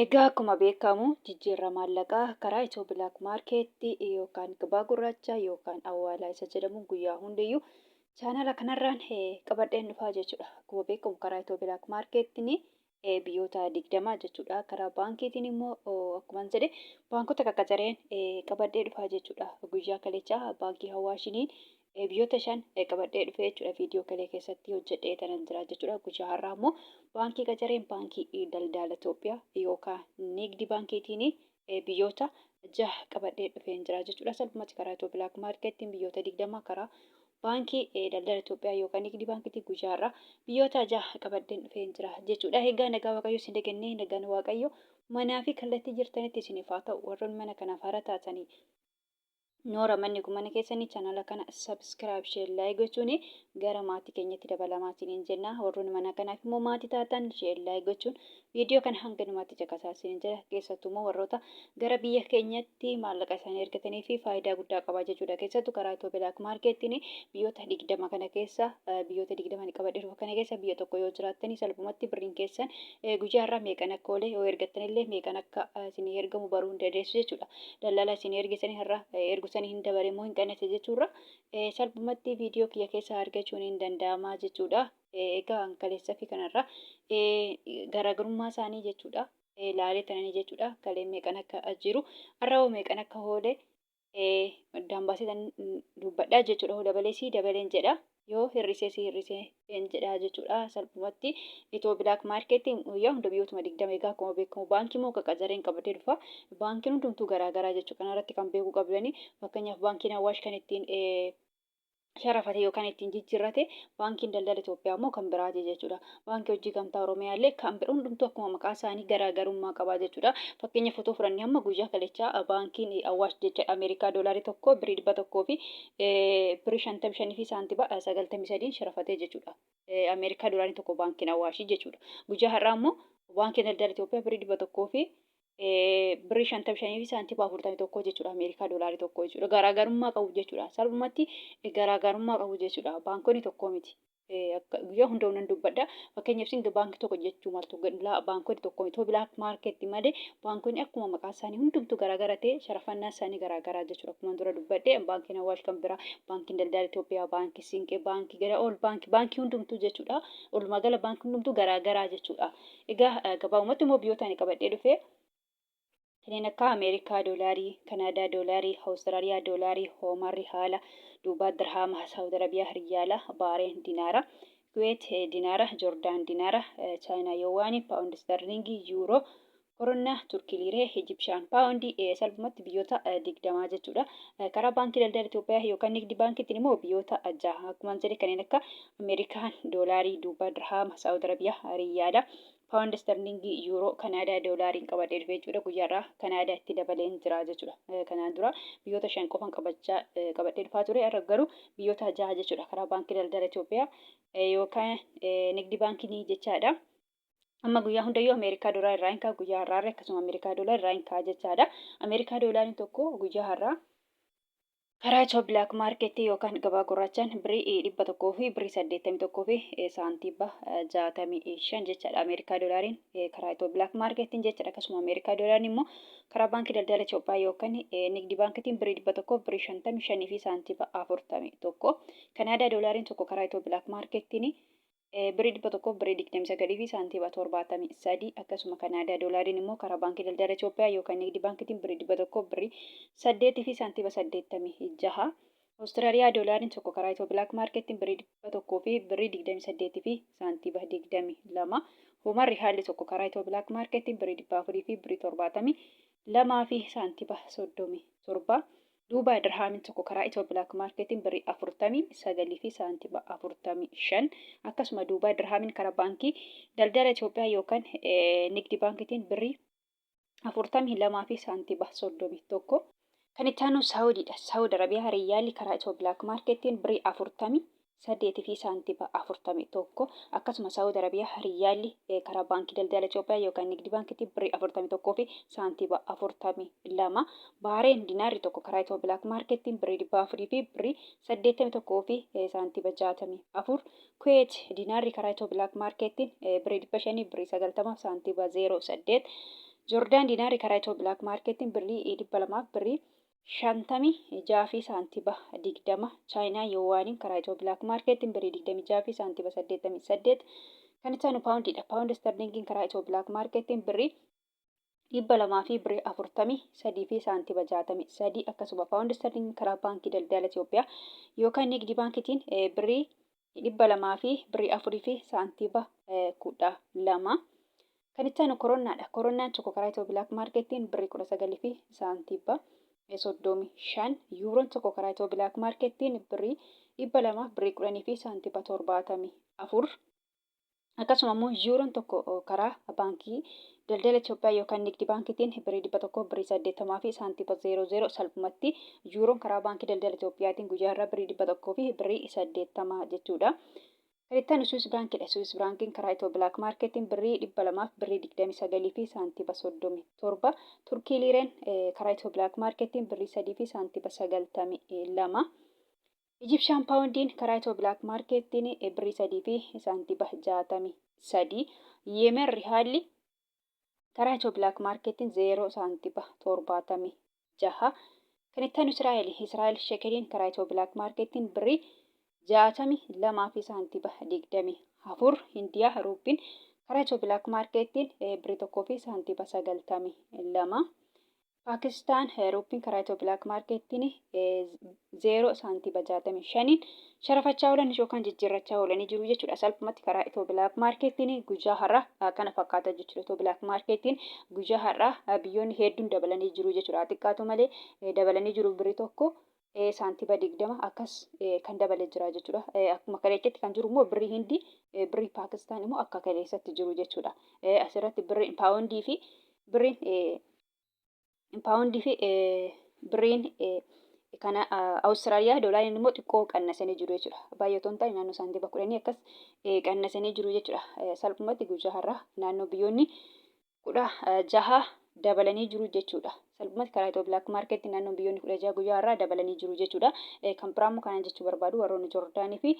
Egaa akkuma beekamu jijjiirraa maallaqaa karaa Itiyoo Bilaak Maarkeetti yookaan gabaa gurraacha yookaan awwaalaa isa jedhamu guyyaa hundayyuu chaanala kanarraan qabadheen dhufaa jechuudha. Akkuma beekamu karaa Itiyoo Bilaak Maarkeettiin biyyoota 20 jechuudha. Karaa baankiitiin immoo akkuma jedhe baankota qaqqacareen qabadhee dhufaa jechuudha. Guyyaa kalechaa baankii Hawaashiniin biyyoota 5 qabadhee dhufee jechuudha. Viidiyoo kalee keessatti hojjedhee tanan jira jechuudha. Guyyaa har'aa immoo baankii qacareen baankii daldala Itoophiyaa yookaan Nigdi baankiitiin biyyoota 6 qabadhee dhufeen jira jechuudha. Salphumatti karaa Itiyoo Bilaak Maarkeettiin biyyoota 20, karaa baankii daldala Itoophiyaa yookaan Nigdi baankiitiin guyyaa har'aa biyyoota 6 qabadheen dhufeen jira jechuudha. Egaa nagaa Waaqayyo isin dagannee, nagaan Waaqayyo manaa fi kallattii jirtanitti isiniif haa ta'u. Warroonni mana kanaaf haara taatanii, Noora, manni kun mana keessanii, chaanala kana subscribe, share, like gochuun gara maatii keenyatti dabalamaa isiniin jenna. Warroonni mana kanaaf immoo maatii taatan share, like gochuun viidiyoo kana hanga dhumaatti caqasaa isiniin jedha. Keessattuu immoo warroota gara biyya keenyatti maallaqa isaanii ergatanii fi faayidaa guddaa qaba jechuudha. Keessattuu karaa Itiyoo Bilaak Maarkeettiin biyyoota 20 kana keessa, biyyoota 20 qabadhee dhufu kana keessa biyya tokko yoo jiraattanii, salphumatti birriin keessan guyyaa irraa meeqan akka oole, yoo ergattanillee meeqan akka isinii ergamu baruu hin dandeessu jechuudha. Dallala isin ergisanii har'a ergusanii hin dabale immoo hin qannase jechuurra salphumatti viidiyoo kiyya keessaa argachuun hin danda'ama jechuudha. Egaa kaleessa fi kanarra garaagarummaa isaanii jechuudha. Laalee tananii jechuudha. Kalee meeqan akka jiru, har'a hoo meeqan akka oole addaan baasee tan dubbadha jechuudha. Hoo dabalee sii dabaleen jedha. Yoo hir'isee si hir'isee hin jedha jechuudha. Salphumatti Itoo Bilaak Maarkeetti guyyaa hunda biyyootuma 20. Egaa akkuma beekamu baankii moo qaqacareen qabatee dhufa. Baankiin hundumtuu garaagaraa jechuudha. Kanarratti kan beekuu qabdani, fakkeenyaaf baankiin Awaash kan ittiin sharafate yookaan ittiin jijjiirrate, baankiin daldala Itoophiyaa immoo kan biraati jechuudha. Baankii Hojii Gamtaa Oromiyaa illee kan bira, hundumtuu akkuma maqaa isaanii garaagarummaa qabaa jechuudha. Fakkeenya fotoo fudhannee hamma guyyaa kalechaa baankiin Awaash jecha Ameerikaa doolaarii 1 birrii 100 fi birrii 55 fi saantiba 93 sharafatee jechuudha. Ameerikaa doolaarii 1 baankiin Awaashii jechuudha. Guyyaa har'aa immoo baankiin daldala Itoophiyaa birrii 100 fi birrii 55 fi saantiba 41 jechuudha. Ameerikaa doolaarii 1 jechuudha. Garaagarummaa qabu jechuudha. Salphumatti garaagarummaa qabu jechuudha. Baankonni tokko miti. Guyyaa hunda nan dubbadha. Fakkeenyaaf isin baankii tokko jechuu maltu, baankonni tokko miti. Bilaak maarkeetti malee baankonni akkuma maqaa isaanii hundumtuu garaagara ta'e, sharafannaa isaanii garaagaraa jechuudha. Akkuma dura dubbadhe baankiin Awaash kan biraa, baankiin daldala Itoophiyaa, baankii Siinqee, baankii gara ol baankii hundumtuu jechuudha. Walumaa gala baankii hundumtuu garaagaraa jechuudha. Egaa gabaabumatti immoo biyyoota ani qabadhee dhufe kanneen akka Ameerikaa doolaarii, Kanaadaa doolaarii, Awustiraaliyaa doolaarii, Hoomaan rihaala, Duubaa dirhaama, Saawud Arabiyaa riyaala, Baareen dinaara, Kuweet dinaara, Jordaan dinaara, Chaayinaa yowaanii, paawundi isterliingii, yuuroo, koronnaa, Turkii liiree, Ijipshaan paawundii, salphumatti biyyoota 20 jechuudha. Karaa baankii daldala Itoophiyaa yookaan Nigdi baankiitiin immoo biyyoota 6 akkuma jedhe kanneen akka Ameerikaan doolaarii, Duubaa dirhaama, Saawud Arabiyaa riyaala, paawundi isterliingii, yuuroo, Kanaadaa doolaariin qabadhee dhufe jechuudha. Guyyaarraa Kanaadaa itti dabaleen jira jechuudha. Kanaan dura biyyoota 5 qofan qabachaa qabadhee dhufaa ture. Har'a garuu biyyoota 6 jechuudha. Karaa baankii daldala Itoophiyaa yookaan Nigdi baankiin jechaadha. Amma guyyaa hundayyuu Ameerikaa doolaar irraa hin ka'a, guyyaa har'aarra akkasuma Ameerikaa doolaar irraa hin ka'a jechaadha. Ameerikaa doolaariin tokko guyyaa har'aa karaa Itiyoo Bilaak Maarkeetti yookaan gabaa gurraachaan birrii 100 fi birrii 81 fi saantiiba 65 jechaadha. Ameerikaa doolaariin karaa Itiyoo Bilaak Maarkeettiin jechaadha. Akkasuma Ameerikaa doolaariin immoo karaa baankii daldala Itoophiyaa yookaan Nigdi baankiitiin birrii 100 birrii 55 fi saantiiba 41. Kanaadaa doolaariin tokko karaa Itiyoo Bilaak Maarkeettiin birrii 100 birrii 29 fi saantiiba 73. Akkasuma Kanaadaa doolaariin immoo karaa baankii daldala Itoophiyaa yookaan Nigdi baankiitiin birrii 100 birrii 8 fi saantiiba 86. Awustiraaliyaa doolaariin tokko karaa Itiyoo Bilaak Maarkeettiin birrii 100 fi birrii 28 fi saantiiba 22. Hoomar rihaalli tokko karaa Itiyoo Bilaak Maarkeettiin birrii 400 fi birrii 72 fi saantiiba 37. Duubaay dirhaamiin tokko karaa Itiyoo Bilaak Maarkeetiin birrii 49 fi saantima 45. Akkasuma Duubaay dirhaamiin karaa baankii daldala Itoophiyaa yookaan Nigdi baankiitiin birrii 42 fi saantima 31. Kan itti aanu Saawudiidha. Saawud Arabiyaa riyyaalli karaa Itiyoo Bilaak Maarkeetiin birrii 48 fi saantima 41. Akkasuma Saawud Arabiyaa riyyaalli karaa baankii daldala Itoophiyaa yookaan Nigdi baankiitiin birrii 41 fi saantima 42. Baareen dinaarri tokko karaa Itiyoo Bilaak Maarkeettiin birrii 400 fi birrii 81 fi saantima 64. Kuweet dinaarri karaa Itiyoo Bilaak Maarkeettiin birrii 500 birrii 90 saantima 08. Joordaan diinaarri karaa Itiyoo Bilaak Maarkeettiin birrii 200 fi birrii 56 fi saantiba 20. Chaayinaa Yuwaaniin karaa Itiyoo Bilaak Maarkeettiin birrii 26 fi saantiba 88. Kan itti aanu paawundiidha. Paawundi istarliingiin karaa Itiyoo Bilaak Maarkeettiin birrii 200 fi birrii 43 fi saantiba 63, akkasuma paawundi istarliingiin karaa Baankii Daldala Itoophiyaa yookaan Nigdi Baankiitiin birrii 200 fi birrii 4 fi saantiba 12. Kan itti aanu koronnaadha. Koronnaan tokko karaa Itiyoo Bilaak Maarkeettiin birrii 19 fi saantiba 35. Yuuroon tokko karaa Itiyoo Bilaak Maarkeettiin birrii 200 birrii 10 fi saantiba 74. Akkasuma immoo yuuroon tokko karaa Baankii Daldala Itoophiyaa yookaan Nigdi Baankiitiin birrii 100 birrii 80 fi saantiba 00. Salphumatti yuuroon karaa Baankii Daldala Itoophiyaatiin guyyaa irraa birrii 100 fi birrii 80 jechuudha. Kan itti aanu Suwis Biraankiidha. Suwis Biraankiin karaa Itiyoo Bilaak Maarkeetiin birrii 200 fi birrii 29 fi saantiba 37. Turkii Liireen karaa Itiyoo Bilaak Maarkeetiin birrii 3 fi saantiba 92. Ijipshaan Paawundiin karaa Itiyoo Bilaak Maarkeettiin birrii 3 fi saantiba 63. Yemen Rihaalli karaa Itiyoo Bilaak Maarkeettiin 0 saantiba 76. Kan itti aanu Israa'el. Israa'el Shekeliin karaa Itiyoo Bilaak Maarkeettiin birrii 62 fi saantiba 24. Hindiyaa Ruuppiin karaa Itiyoo Bilaak Maarkeettiin birrii 1 fi saantiba 92. Paakistaan ruuppiin karaa Itiyoo Bilaak Maarkeettiin 0 saantiba 65n sharafachaa oolan yookaan jijjiirrachaa oolanii jiru jechuudha. Salphumatti karaa Itiyoo Bilaak Maarkeettiin guyyaa har'aa kana fakkaata jechuudha. Itiyoo Bilaak Maarkeettiin guyyaa har'aa biyyoonni hedduun dabalanii jiru jechuudha. Xiqqaatu malee dabalanii jiru, birrii 1 saantiba 20 akkas kan dabalee jira jechuudha. Akkuma kaleessatti kan jiru immoo birrii Hindii, birrii Paakistaan immoo akka kaleessatti jiru jechuudha. Asirratti birriin paawundii fi birriin paawundii fi birriin kana Awustiraaliyaa doolaariin immoo xiqqoo qannasanii jiru jechuudha. Baay'ee otoo hin taane naannoo saantiba 10 akkas qannasanii jiru jechuudha. Salphumatti guyyaa har'aa naannoo biyyoonni 16 dabalanii jiru jechuudha. Salphumatti karaa Itiyoo Bilaak Maarkeetti naannoo biyyoonni 16 guyyaa har'aa dabalanii jiru jechuudha. Kan biraa immoo kanan jechuu barbaadu, warroonni Joordaanii fi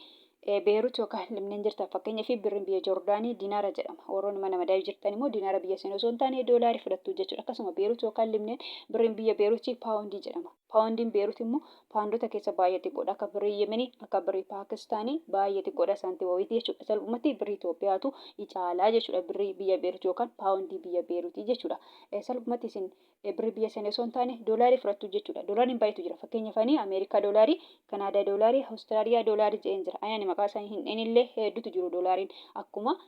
Beerut yookaan Libneen jirtan, fakkeenyaaf birriin biyya Joordaanii dinaara jedhama. Warroonni mana madaa'ii jirtan immoo dinaara biyya isin osoo hin taane doolaarii fudhattu jechuudha. Akkasuma Beerut yookaan Libneen birriin biyya Beerutii paawundii jedhama. Paawundiin Beerut immoo paawundota keessa baay'ee xiqqoodha. Akka birrii Yemenii, akka birrii Paakistaanii baay'ee xiqqoodha, saantima wayiiti jechuudha. Salphumatti birrii Itoophiyaatu caalaa jechuudha birrii biyya Beerut yookaan paawundii biyya Beerutii jechuudha. Salphumatti isin birrii biyya sanii osoo hin taane doolaarii fudhattu jechuudha. Doolaariin baay'eetu jira. Fakkeenyaaf ani Ameerikaa doolaarii, Kanaadaa doolaarii, Awustiraaliyaa doolaarii jedheen jira. Ani maqaa isaanii hin dheenillee hedduutu jiru doolaariin. Akkuma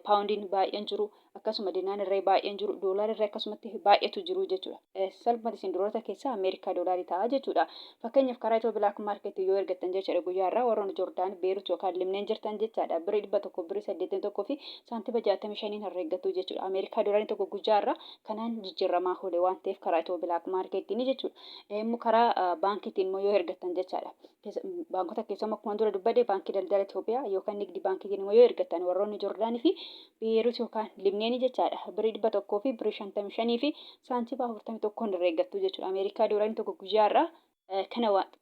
paawundiin baay'een jiru, akkasuma dinaan irree baay'een jiru, doolaarri irree akkasumatti baay'eetu jiru jechuudha. Salphumatti isin doolaarota keessaa Ameerikaa doolaarii ta'a jechuudha. Fakkeenyaaf karaa Itiyoo Bilaak Maarkeet yoo ergattan jechuudha, guyyaa irraa warroonni Jordaan, Beerut yookaan Libneen jirtan jechaadha. Birrii 100 birrii 81 fi saantima 65n herreeggattu jechuudha. Ameerikaa doolaariin tokko guyyaa irraa kanaan jijjiirramaa oole waan ta'eef karaa Itiyoo Bilaak Maarkeettiin jechuudha. Immoo karaa baankiitiin immoo yoo ergattan jechaadha. Baankota keessaa akkuma dura dubbadhe Baankii Daldala Itoophiyaa yookaan Nigdi Baankiitiin immoo yoo ergattan, warroonni Joordaanii fi Beerut yookaan Libneenii jechaadha. Birrii 100 fi birrii 55 fi saantima 41 herreeggattu jechuudha. Ameerikaa doolaariin tokko guyyaa irraa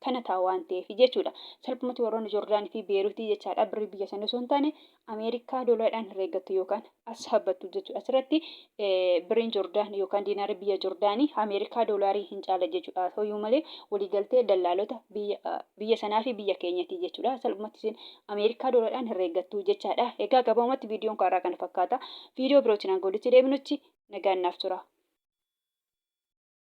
kana ta'a waan ta'eef jechuudha. Salphumatti warroonni Joordaanii fi Beeruutii jechaadha birrii biyya sanii osoo hin taane Ameerikaa doolaariidhaan herreeggattu yookaan as habbattu jechuudha. Asirratti birriin Joordaan yookaan diinaarri biyya Joordaanii Ameerikaa doolaarii hin caala jechuudha. Haa ta'uyyuu malee waliigaltee dallaalota biyya sanaa fi biyya keenyati jechuudha. Salphumatti isin Ameerikaa doolaariidhaan herreeggattu jechaadha. Egaa gabaabumatti viidiyoon kaarraa kana fakkaata. Viidiyoo birootiin hanga walitti deebinutti nagaan naaf tura.